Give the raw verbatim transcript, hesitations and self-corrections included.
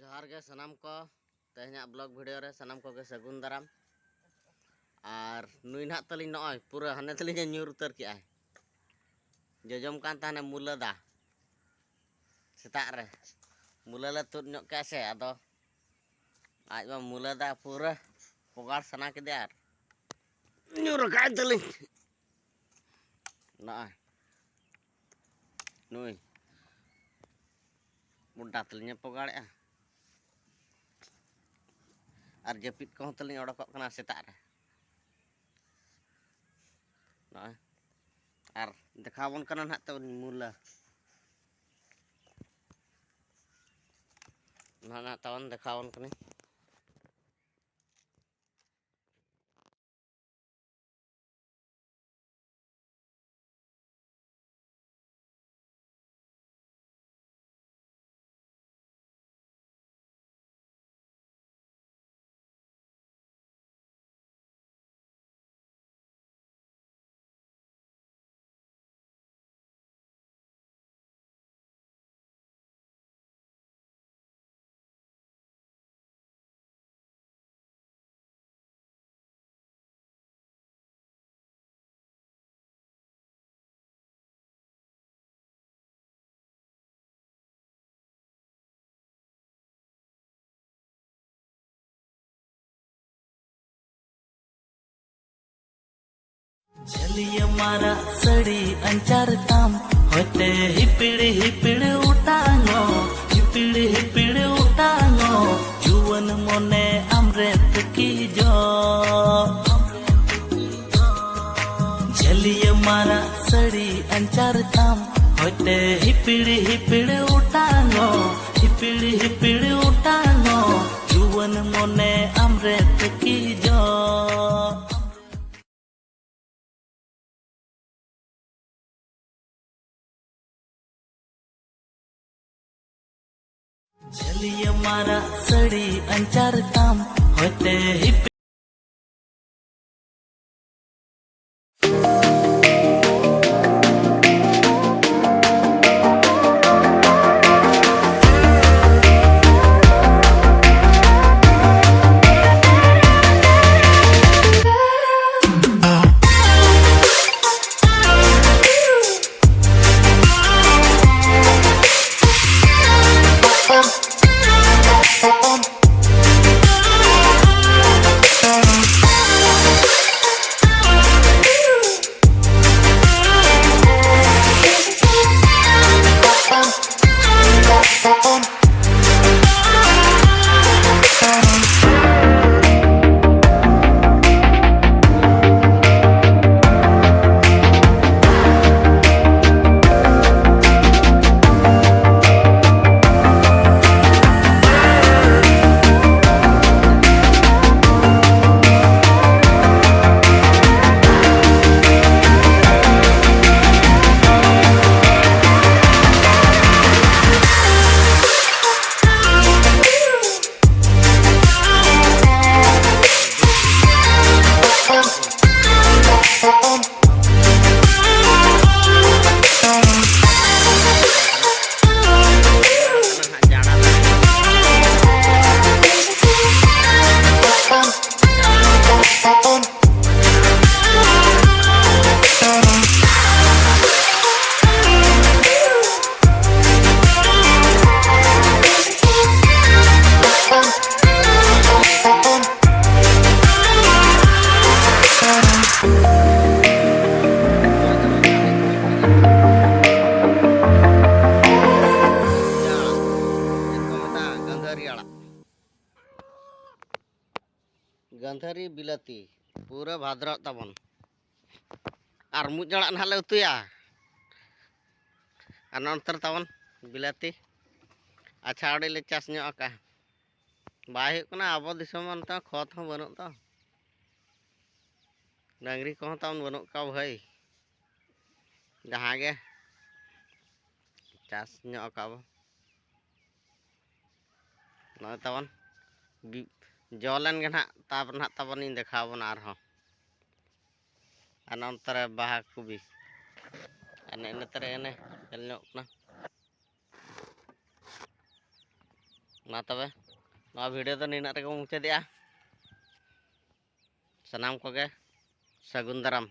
ᱡᱚᱦᱟᱨ ᱜᱮ ᱥᱟᱱᱟᱢ ᱠᱚ, ᱛᱮᱦᱮᱧᱟᱜ ᱵᱞᱚᱜ ᱵᱷᱤᱰᱤᱭᱳ ᱨᱮ ᱥᱟᱱᱟᱢ ᱠᱚᱜᱮ ᱥᱟᱹᱜᱩᱱ ᱫᱟᱨᱟᱢ᱾ ᱟᱨ ᱱᱩᱭ ᱱᱟᱦᱟᱜ ᱛᱟᱹᱞᱤᱧ ᱱᱚᱜᱼᱚᱭ ᱯᱩᱨᱟᱹ ᱦᱟᱱᱮ ᱛᱟᱹᱞᱤᱧ ᱮ ᱧᱩᱨ ᱩᱛᱟᱹᱨ ᱠᱮᱜᱼᱟᱭ, ᱡᱚᱡᱚᱢ ᱠᱟᱱ ᱛᱟᱦᱮᱱᱟ ᱢᱩᱞᱟᱹ ᱫᱟ᱾ ᱥᱮᱛᱟᱜ ᱨᱮ ᱢᱩᱞᱟᱹ ᱞᱮ ᱛᱩᱫ ᱧᱚᱜ ᱠᱮᱜᱼᱟ ᱥᱮ, ᱟᱫᱚ ᱟᱡ ᱢᱟ ᱢᱩᱞᱟᱹ ᱫᱟ ᱯᱩᱨᱟᱹ ᱯᱚᱜᱟᱲ ᱥᱟᱱᱟ ᱠᱮᱫᱮᱭᱟ ᱟᱨ ᱧᱩᱨ ᱟᱠᱟᱫ ᱛᱟᱹᱞᱤᱧ ᱱᱚᱜᱼᱚᱭ᱾ ᱱᱩᱭ ᱵᱚᱰᱟ ᱛᱟᱹᱞᱤᱧᱮ ᱯᱚᱜᱟᱲᱮᱜᱼᱟ᱾ ᱟᱨ ᱡᱟᱹᱯᱤᱫ ᱠᱚᱦᱚᱸ ᱛᱟᱹᱞᱤᱧ ᱚᱰᱚᱠᱚᱜ ᱠᱟᱱᱟ ᱥᱮᱛᱟᱜ ᱨᱮ᱾ ᱱᱚᱜᱼᱚᱭ᱾ ᱟᱨ ᱫᱮᱠᱷᱟᱣ ᱟᱵᱚᱱ ᱠᱟᱱᱟ ᱱᱟᱦᱟᱜ ᱛᱟᱵᱚᱱ ᱢᱩᱞᱟᱹ᱾ ᱱᱚᱣᱟ ᱱᱟᱦᱟᱜ ᱛᱟᱵᱚᱱ ᱫᱮᱠᱷᱟᱣ ᱟᱵᱚᱱ ᱠᱟᱹᱱᱟᱹᱧ᱾ ᱡᱷᱟᱹᱞᱤᱭᱟᱹ ᱢᱟᱨᱟᱜ ᱥᱟᱹᱲᱤ ᱟᱧᱪᱟᱨ ᱛᱟᱢ, ᱦᱚᱭᱛᱮ ᱦᱤᱯᱤᱲ ᱦᱤᱯᱤᱲ ᱚᱴᱟᱝᱚᱜ, ᱦᱤᱯᱤᱲ ᱦᱤᱯᱤᱲ ᱚᱴᱟᱝᱚᱜ, ᱡᱩᱣᱟᱹᱱ ᱢᱚᱱᱮ ᱟᱢᱨᱮ ᱛᱩᱠᱤ ᱡᱚᱜ᱾ ᱡᱷᱟᱹᱞᱤᱭᱟᱹ ᱢᱟᱨᱟᱜ ᱥᱟᱹᱲᱤ ᱟᱧᱪᱟᱨ ᱛᱟᱢ, ᱦᱚᱭᱛᱮ ᱦᱤᱯᱤᱲ ᱦᱤᱯᱤᱲ ᱚᱴᱟᱝᱚᱜ, ᱦᱤᱯᱤᱲ ᱦᱤᱯᱤᱲ ᱚᱴᱟᱝᱚᱜ, ᱡᱩᱣᱟᱹᱱ ᱢᱚᱱᱮ ᱟᱢᱨᱮ ᱛᱩᱠᱤ ᱡᱚᱜ᱾ ᱡᱷᱟᱹᱞᱤᱭᱟᱹ ᱢᱟᱨᱟᱜ ᱥᱟᱹᱲᱤ ᱟᱧᱪᱟᱨ ᱛᱟᱢ, ᱦᱚᱭᱛᱮ ᱦᱤᱯᱤᱲ᱾ ᱜᱟᱹᱫᱷᱟᱹᱨᱤ ᱟᱲᱟᱜ, ᱜᱟᱹᱫᱷᱟᱹᱨᱤ ᱵᱤᱞᱟᱹᱛᱤ, ᱯᱩᱨᱟᱹ ᱵᱷᱟᱫᱨᱚᱜ ᱛᱟᱵᱚᱱ᱾ ᱟᱨ ᱢᱩᱡ ᱟᱲᱟᱜ ᱱᱟᱦᱟᱜ ᱞᱮ ᱩᱛᱩᱭᱟ᱾ ᱟᱨ ᱱᱚᱱᱛᱮ ᱨᱮ ᱛᱟᱵᱚᱱ ᱵᱤᱞᱟᱹᱛᱤ᱾ ᱟᱪᱪᱷᱟ, ᱟᱹᱰᱤ ᱞᱮ ᱪᱟᱥ ᱧᱚᱜ ᱟᱠᱟᱫᱼᱟ᱾ ᱵᱟᱭ ᱦᱩᱭᱩᱜ ᱠᱟᱱᱟ, ᱟᱵᱚ ᱫᱤᱥᱚᱢ ᱢᱟ ᱱᱚᱛᱮ ᱠᱷᱚᱛ ᱦᱚᱸ ᱵᱟᱹᱱᱩᱜ ᱫᱚ᱾ ᱰᱟᱹᱝᱨᱤ ᱠᱚᱦᱚᱸ ᱛᱟᱵᱚᱱ ᱵᱟᱹᱱᱩᱜ ᱠᱚᱣᱟ ᱵᱷᱟᱹᱭ᱾ ᱡᱟᱦᱟᱸ ᱜᱮ ᱪᱟᱥ ᱧᱚᱜ ᱟᱠᱟᱫ ᱵᱚ᱾ ᱱᱚᱜᱼᱚᱭ ᱛᱟᱵᱚᱱ ᱵᱤ-, ᱡᱚ ᱞᱮᱱ ᱜᱮ ᱱᱟᱦᱟᱜ, ᱛᱟᱨᱯᱚᱨᱮ ᱱᱟᱦᱟᱜ ᱛᱟᱵᱚᱱᱤᱧ ᱫᱮᱠᱷᱟᱣ ᱟᱵᱚᱱᱟ ᱟᱨᱦᱚᱸ᱾ ᱟᱨ ᱱᱚᱱᱛᱮ ᱨᱮ ᱵᱟᱦᱟ ᱠᱚᱵᱤ᱾ ᱟᱨ ᱱᱮᱜᱼᱮ ᱱᱮᱛᱟᱨ ᱮᱱᱮ ᱧᱮᱞ ᱧᱚᱜ ᱠᱟᱱᱟ᱾ ᱢᱟ ᱛᱚᱵᱮ, ᱱᱚᱣᱟ video ᱫᱚ ᱱᱤᱱᱟᱹᱜ ᱨᱮᱜᱮ ᱵᱚᱱ ᱢᱩᱪᱟᱹᱫᱮᱜᱼᱟ᱾ ᱥᱟᱱᱟᱢ ᱠᱚᱜᱮ ᱥᱟᱹᱜᱩᱱ ᱫᱟᱨᱟᱢ᱾